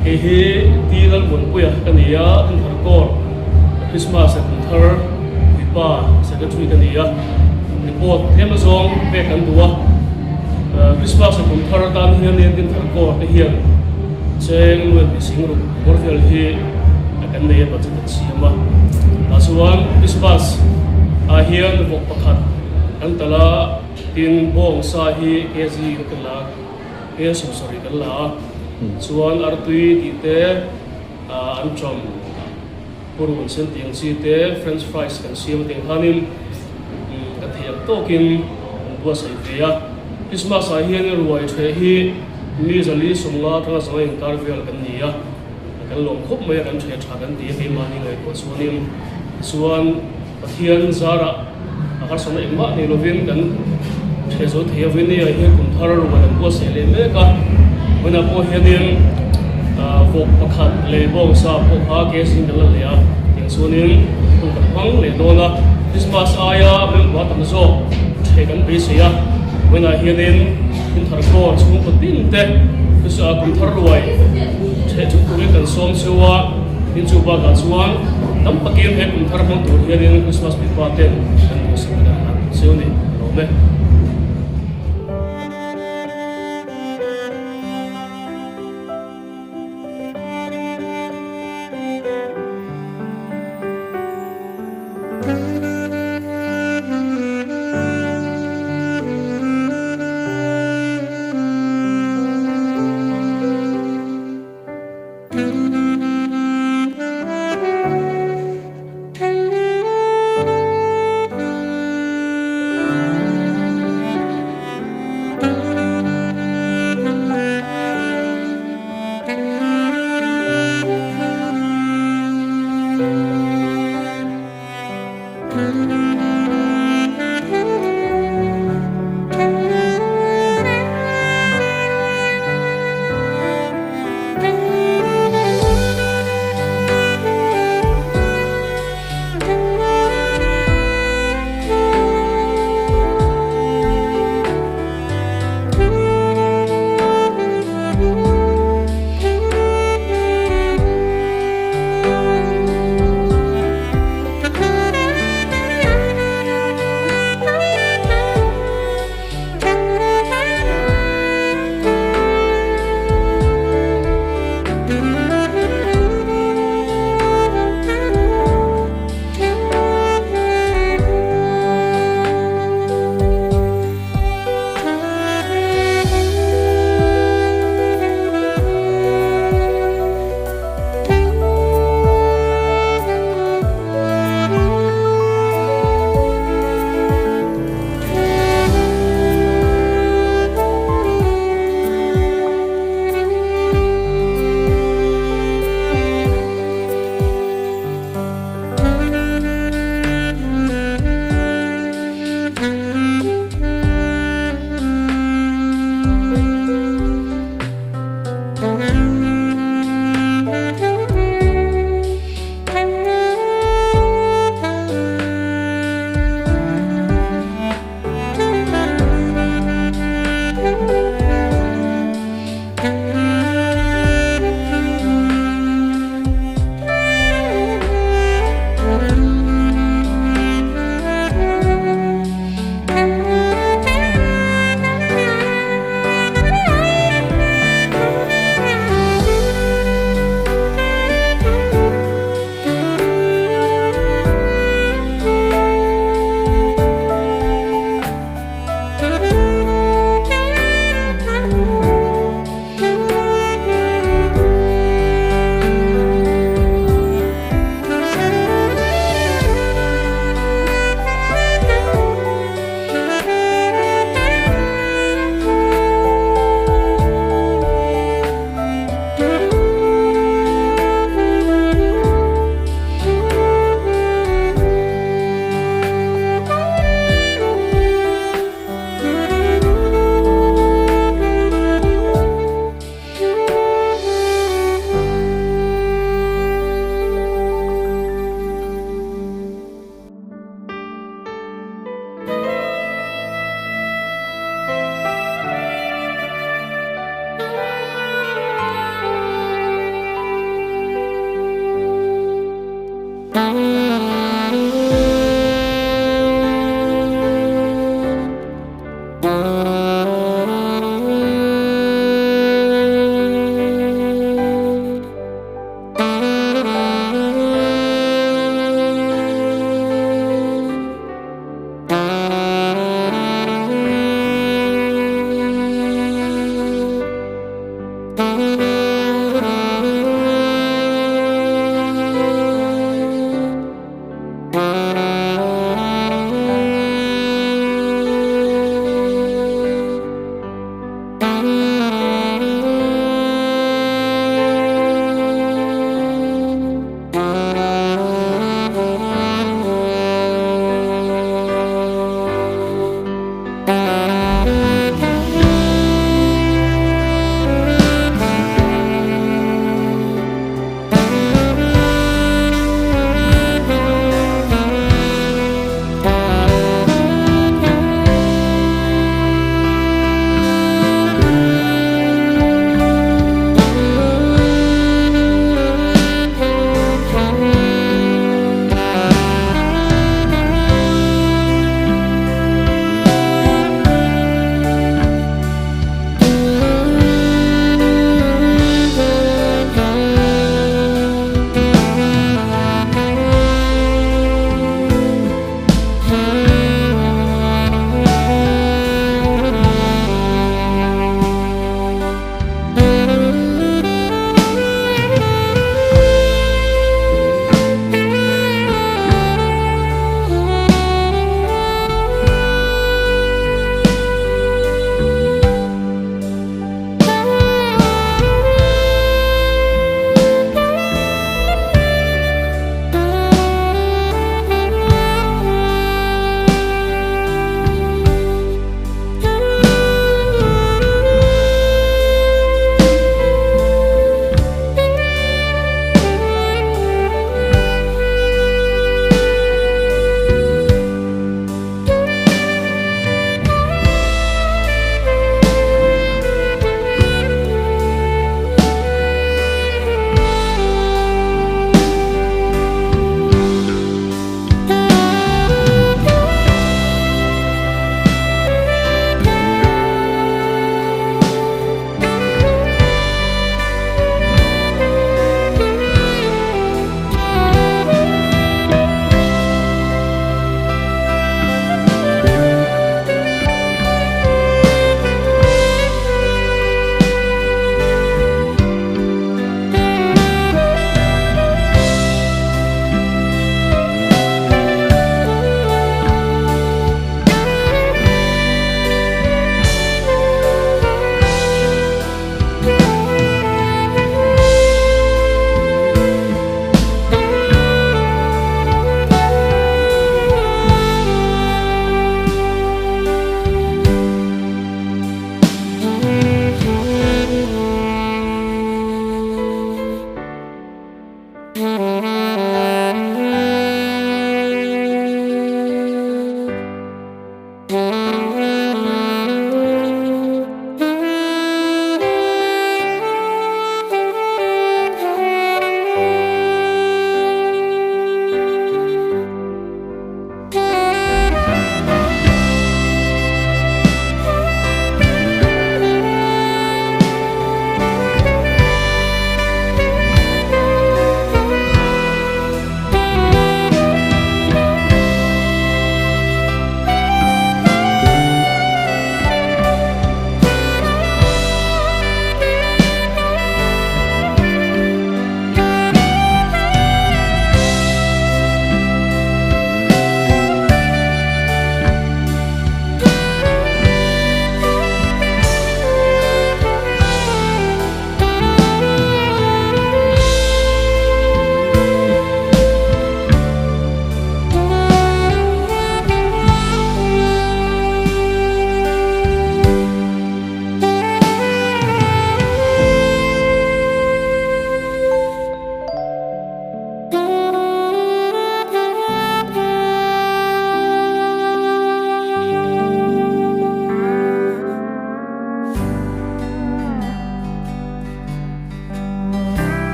Kei hi T Lalmuanpuia ka ni a, Dinthar Corps Christmas leh Kumthar Puipa Secretary ka ni a. Report tlem azawng pek kan duh a. Christmas leh Kumthar atan hianin Dinthar Corps te hian cheng nuai hnih sing ruk bawr vel hi kan nei a, budget an siam a. Tah chuan Christmas ah hian vawk pakhat kan talh a, tin bawngsa hi kg kan la a. Hel 70 kan la a, chuan artui tih te, anṭam, purun sen tih ang chi te, french fries kan siam a tih ang khanin kan thei ang tawkin kan buatsaih ve a. Christmas ah hian ruai ṭheh hi mi zali 50 atanga zanga inkar vel kan ni a, kan lawm khawp mai a, kan ṭheh ṭha kan ti a keimahni ngaihtuah chuanin chuan Pathian zarah a harsatna engmah nei lovin kan ṭheh zo thei a, Vinny-a hian kum thar rual an buatsaih leh mek a, vawiinah pawh hianin vawk pakhat leh bawngsa pawh kha kg kan la leh a, tiang chuanin hun kan hmang leh dawn a, Christmas aia member tam zawk ṭheh kan beisei a, vawiinah hianin kum thar kawr chhungkaw tin te kum thar ruai ṭheh chu turin kan sawm cheu a. Tin chu bakah chuan tam takin he kum thar hmang tur hianin Christmas pipa ten kan duhsak na kan hlan tur cheu ni ka lawm e.